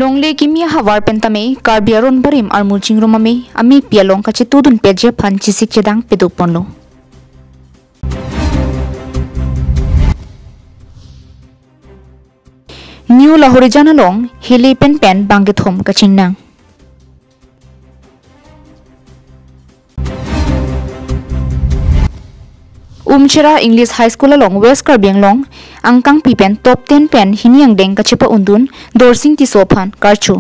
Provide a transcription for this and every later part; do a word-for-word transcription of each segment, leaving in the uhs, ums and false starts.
Longle kimi ahavar pen tame Karbi aron barim armu chingrum ame amepi along kachetodun petji aphan chesik chedang pedoponlo. New Lahorijan along hili penpen bang kethom kachingnang. Umchera English High School along West Karbi Anglong angkangpi pen top ten pen hini angdeng kachepa-undun Dorsing Tisso aphan karcho.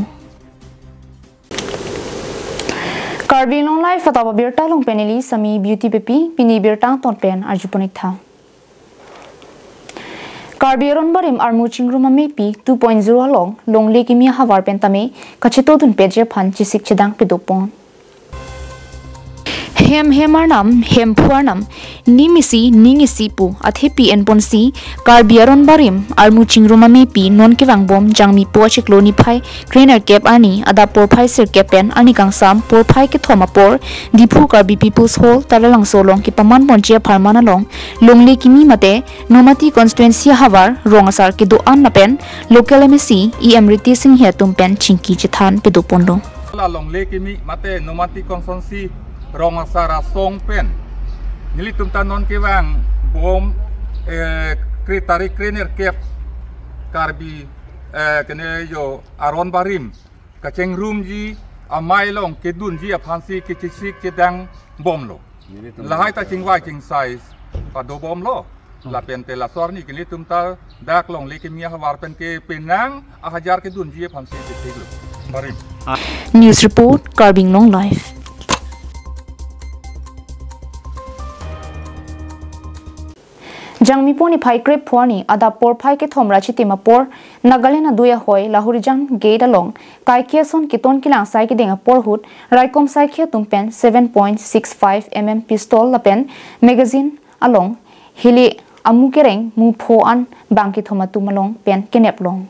Karbi Anglong Live atap abirta along pen neli Sami Beauty Beypi, pini birta angton pen arjupon-ik tha. Karbi aron barim armu chingrum amepi two point zero along longle kimi ahavar pen tame kachetodun petji aphan chesik chedang pedopon. Hem hem arnam, Hemphu arnam, nim isi ning isi pu athepi enponsi Karbi aron barim armu chingrum amepi non kevangbom Jangmipo achiklo niphai krenerkep arni adap porphai sirkep pen arni kangsam porphai kethom apor Diphu Karbi People's Hall, Taralangso along kepamanponji apharman along longle kimi mate Nomati constituency ahavar rong asar kedo-an lapen local M A C E M Ritesh Enghi atum pen chingki chethan pedoponlo. La longle kimi mate Nomati constituency rong asar asong pen nelitum ta non kevangbom, eh, kre tarik krenerkep Karbi, eh, kene jo aron barim kachingrumji amei along kedunji aphansi kechesik chedangbomlo. Lahai ta chingvai chingsai padobomlo. Lapen te laso arni ke nelitum ta dak longle kimi ahavar pen ke penang ahajar kedunji aphansi chesiklo. Barim. News report, Karbi Anglong Live. Jangmipo niphai krepho arni adap porphai kethom ra chitim apor Nagaland adui ahoi Lahorijan gate along kaike ason keton kelang sai kedeng apor ahut raikom saikhi atum pen seven point six five M M pistol lapen magazine along hili amu kereng mu pho an bang kethom atum along pen kenep long.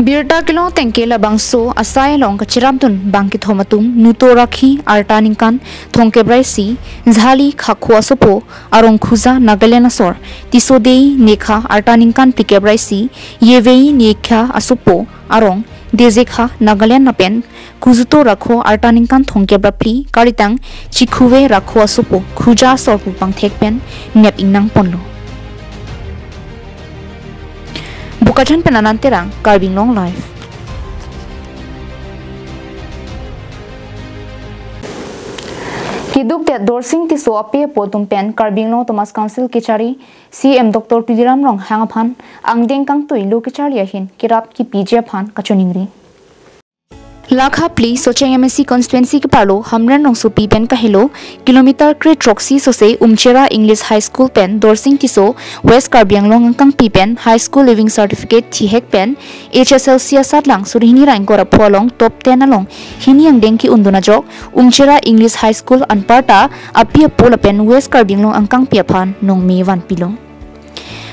Birta kelong ateng ke labangso asai along kachirapdun bang kethom atum Nuto Rakhi arta ningkan thomkep ra isi, Jhali Khakho asopo arong Khuja Nagaland asor, Tisso Dei Nekha arta ningkan phlikep ra isi, Yevei Nekha asopo arong Dejekha Nagaland lapen Kujuto Rakho arta ningkan thomkep ra phli, kalitang Chikhuve Rakho asopo Khuja asor pu pangthek pen nep ingnang ponlo. Bokajan pen Anand Terang, Karbi Anglong Live. Keduk det Dorsing Tisso ape apo atum pen Karbi Anglong Autonomous Council kechari C M Doctor Tuliram Ronghang aphan angdeng kangtui lo kecharli ahin kerap kepiji aphan kachoningri. Lakha phli Socheng M A C constituency keparlo Hamren Rongsopi pen kahelo kilometer kre throksi sose Umchera English High School pen Dorsing Tisso West Karbi Anglong angkangpi pen High School Leaving Certificate thihek pen H S L C asatlang suri hini ra ingkoi ra pho along top ten along hini angdeng ke-undun ajok Umchera English High School anparta api apo lapen West Karbi Anglong angkangpi aphan nongme vanpilo.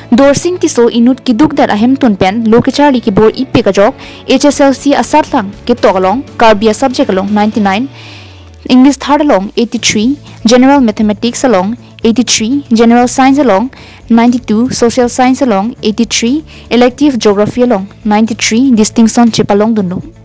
Dorsing Tisso inut keduk det ahemtun pen lo kecharli kebor-ipik ajok H S L C asatlang ketok along Karbi asubject along ninety-nine, English third along eighty-three, General Mathematics along eighty-three, General Science along ninety-two, Social Science along eighty-three, Elective Geography along ninety-three distinction chepalongdunlo.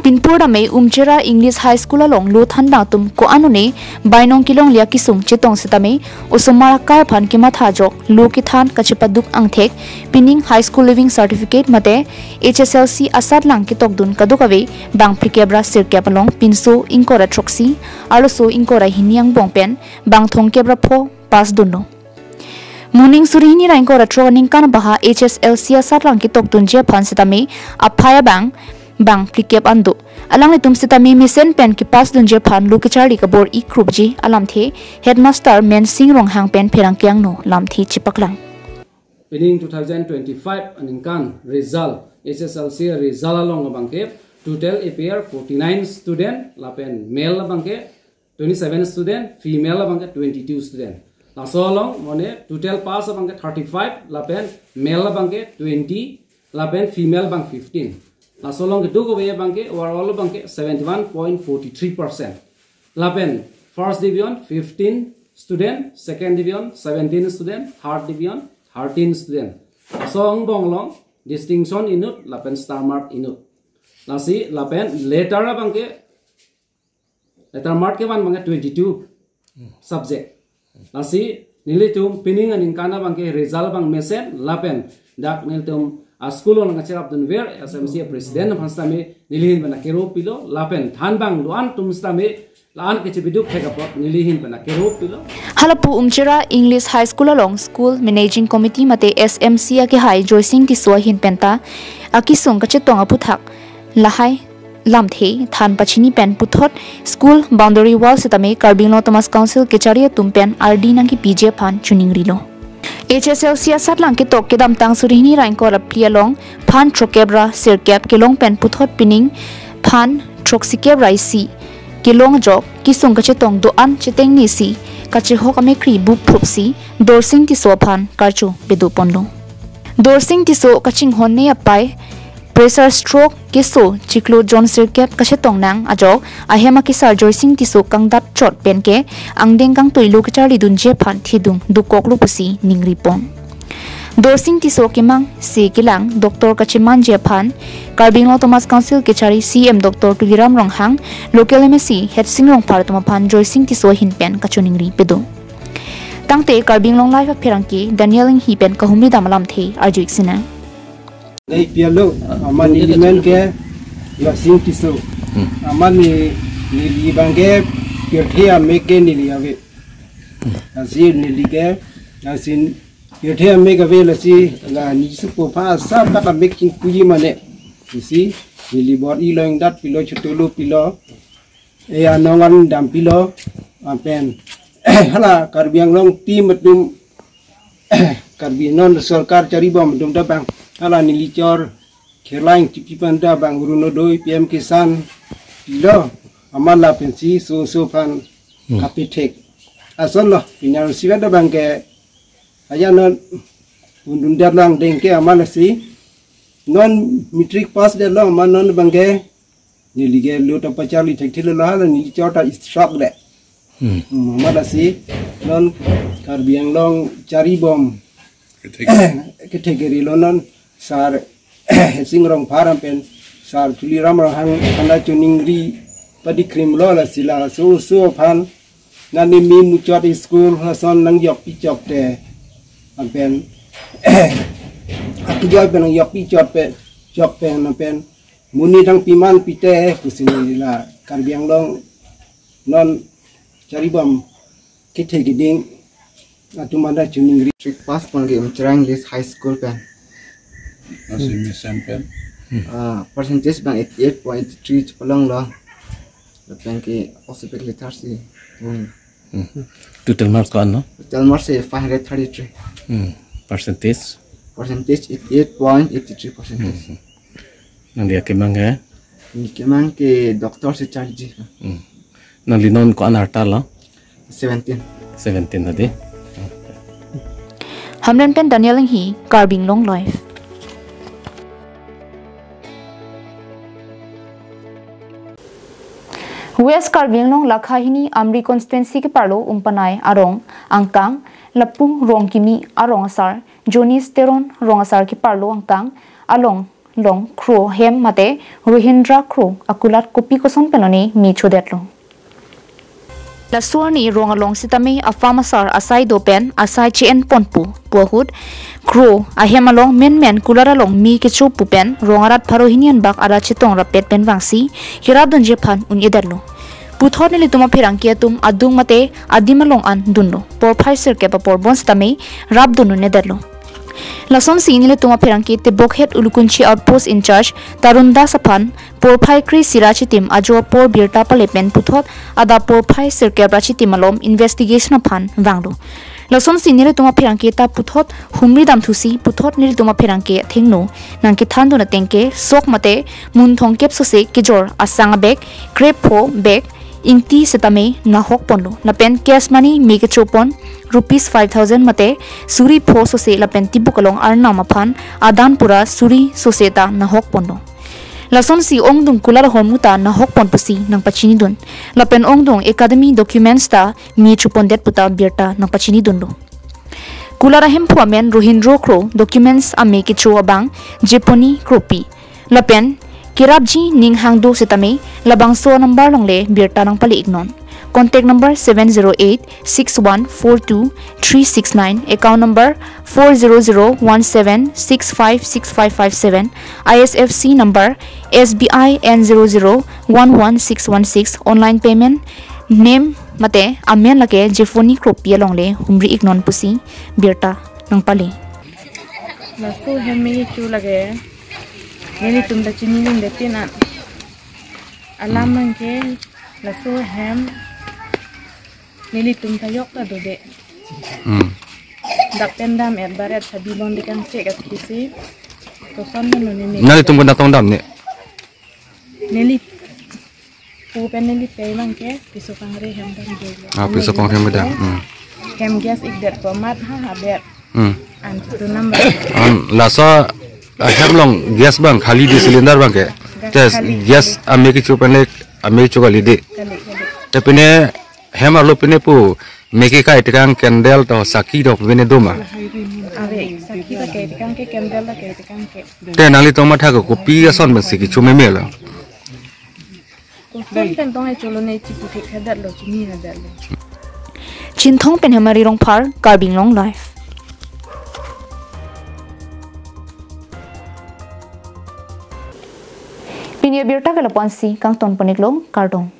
Pinpur dame Umchera English High School along lo thanbang atum ko-an one bainong kelongle akesung chetong setame osomar akai aphan kematha ajok lo kethan kachepaduk angthek pining High School Leaving Certificate mate H S L C asatlang ketokdun kadokave bang phlikep ra sirkep along pinso ingkoi ra throksi, arloso ingkoi ra hini angbong pen bang thomkep ra pho pass dunlo. Moning suri hini ra ingkoi ra throk aningkan abaha H S L C asatlang ketokdunji aphan setame aphai abang bang phlikep an do. Alanglitum setame mesen pen kepass dunji aphan lo kecharli kabor-ikrupji alamthe Headmaster Mensing Ronghang pen pherangke angno lamthe chepaklang. Pining two thousand twenty-five aningkan result, H S L C result along abangke total appear forty-nine student lapen male abangke twenty-seven student, female abangke twenty-two student. Laso along mane total pass abangke thirty-five, lapen male abangke twenty, lapen female abang fifteen. Laso along keduk ave abangke overall abangke seventy-one point forty-three percent. Lapen first division fifteen student, second division seventeen student, third division thirteen student. Laso angbong along distinction inut lapen star mark inut. Lasi lapen letter abangke, letter mark kevan abangke twenty-two subject. Lasi nelitum pining aningkan abangke result abang mesen lapen dak nelitum a-school along kacherapdunver S M C a-president aphan sitame neli ahin pen akero pilo lapen thanbang do-an atum sitame la-an kachebiduk thek apot neli ahin pen akero pilo. Halapu Umchira English High School along School Managing Committee mate S M C akehai Joysing Tisso ahin penta akesung kachetong aphuthak lahai lamthe than pachini pen puthot school boundary wall sitame Karbi Anglong Autonomous Council kechari atum pen ardi nangkepiji aphan choningrilo. H S L C asatlang ketok kedamtang suri hini ra ingkoi ra phli along phan throkkep ra sirkep kelong pen puthot pining phan throksikep ra isi kelong ajok kesung kachetong do-an chetengnesi kachehok amekri bupphupsi Dorsing Tisso aphan karcho pedoponlo. Dorsing Tisso kachinghon ne apai pressure stroke keso chiklo jon sirkep kachetong nang ajok ahem akesar Joysing Tisso kangdat chot penke angdeng kangtui lo kecharlidunji aphan thedung dokoklo pusi ningripon. Dorsing Tisso kemang si kelang doctor kachemanje aphan Karbi Anglong Autonomous Council kechari C M Doctor Tuliram Ronghang, local M A C Headsing Rongphar atum aphan Joysing Tisso ahin pen kachoningri pedo. Tangte Karbi Anglong Live apherangke Daniel Inghi pen kahumri dam alamthe arju-ik sinang. Nai pialo, amat neli men ke Joysing Tisso. Hmm. Amat ne, neli abangke pirthe amek ke neli ave. Lasi neli ke, lasi pirthe amek ave lasi la neli supo pha asap dak amek chingpuji mane. Lasi neli bor-i lo, ingdat pilo, chotolo pilo. E anong an dam pilo, lapen hala Karbi Anglong team atum, Karbi non sorkar charibom atum ta bang hala neli chor kherlang chipi pen ta bang Orunodoi, P M Kisan lo, amat lapensi so so aphan Hmm. kapethek. Ason lo, pinya si pen ta bangke aja non undun der lang dengke amat lasi non matric pass der lo, amat non bangke neli ke lo ta pacharli thekthelo, hala neli chor ta struck de. Hmm. Hmm, amat lasi non Karbi Anglong charibom. Kethek. Kethek keri lo non sar Headsing Rongphar lapen sar Tuliram Ronghang aphan ta choningri padikrim lo, lasi la so so aphan nani mi muchot school lason nangjokpi chokte lapen akejoi pen nangjokpi chotpe chokpe lapen monit nangpiman pite pusi neli la Karbi Anglong non charibom kethe keding atum aphan ta choningri. Matric pass pon ke Umchira English High School pen. Lasi mesen pen. Ah, percentage bang eighty-eight point eight three chepalonglo. Lapen ke possible letter si. Hmm. Hmm. Total marks ko-anlo? Total marks si five hundred thirty-three. Hmm. Percentage? Percentage eighty-eight point eight three percentage. Hmm. Nangli akemang ke? Neli kemang ke doctor si charliji. Hmm. Nangli non ko-an arta lo? Seventeen. Seventeen tadi. Hamren pen Daniel Inghi, Karbi Anglong Live. West Karbi Anglong lakha hini Amri constituency keparlo Umpanai arong angkang lapu Rongkimi arong asar Jonis Teron rong asar keparlo angkang along long Kro hem mate Rohindra Kro akulat kopi koson pen lone me chodetlo. Laso arni rong along sitame a-farm asar asai do pen asai che-en ponpo pu ahut Kro ahem along menmen kulat along me kecho pu pen rong arat pharo hini anbak arat chetong rapet pen vangsi kerapdunji aphan un-edetlo. Puthot nelitum apherangke atum adung mate adim along an dunlo. Porphai sirkep apor bonsitame rapdun un-edetlo. Lasonsi nelitum apherangke Tebokhet Ulukunchi Outpost in-charge Tarun Das aphan porphai kre-isi ra chitim ajo apor birta pale pen puthot adap porphai sirkep ra chitim alom investigation aphan vanglo. Lasonsi nelitum apherangke ta puthot humri damthusi puthot nelitum apherangke athengno nangkethandun ateng ke sok mate mun thomkep sose kejor asang abag krepho bag ingti sitame nahok ponlo. Lapen cash money me kecho pon rupees five thousand mate suri pho sose lapen tibuk along arnam aphan adan pura suri sose ta nahok ponlo. Lasonsi ongdung kulat ahormu ta nahok pon pusi nangpachinidun. Lapen ongdung academy documents ta me chopondet puta birta nangpachinidunlo. Kular ahemphu amen Rohindro Kro, documents ame kecho abang Jeponi Kropi. Lapen kerapji ning hangdo setame labangso number along le birta nangpale iknon. Contact number seven zero eight six one four two three six nine, account number four zero zero one seven six five six five five seven, I S F C number S B I N zero zero one one six one six, online payment, name mate amen lake Jeponi Kropi along le humri iknon pusi birta nangpale. Laso hem me chu lake nelitum ta chini nung de tin an. Alam abangke laso hem nelitum ta yok ta dode. Hmm. Dak pen dam et bar et sabi bom de kangchek at kisi. Koson na noni me. Nanglitum ko natong dam ne? Neli pu pen neli pe abangke piso kangre hem dam de. Ah, piso kangre hem dam. Hmm. Hem gas ik det po mat ha ha ber. Hmm. An tu number. An laso, ah, hem along gas abang khali de, cylinder abangke. Gas, tes khali, gas khali. Ame kecho pen le ame kecho kali de. Kali, kali. Te pine hem arlo pine pu meke kai tekang candle to sakhi to pine do ma? Ave, sakhi ta kai tekang ke, candle ta kai tekang ke. Te nanglitum matha ko kopi ason pensi kecho meme lo? Koson pen tong e cholo ne chipu thik hadak lo, chini hadak lo. Chinthong pen Hemari Rongphar, Karbi Anglong Live. Pini abirta ke lapu-ansi kangton pon iklo, kardom.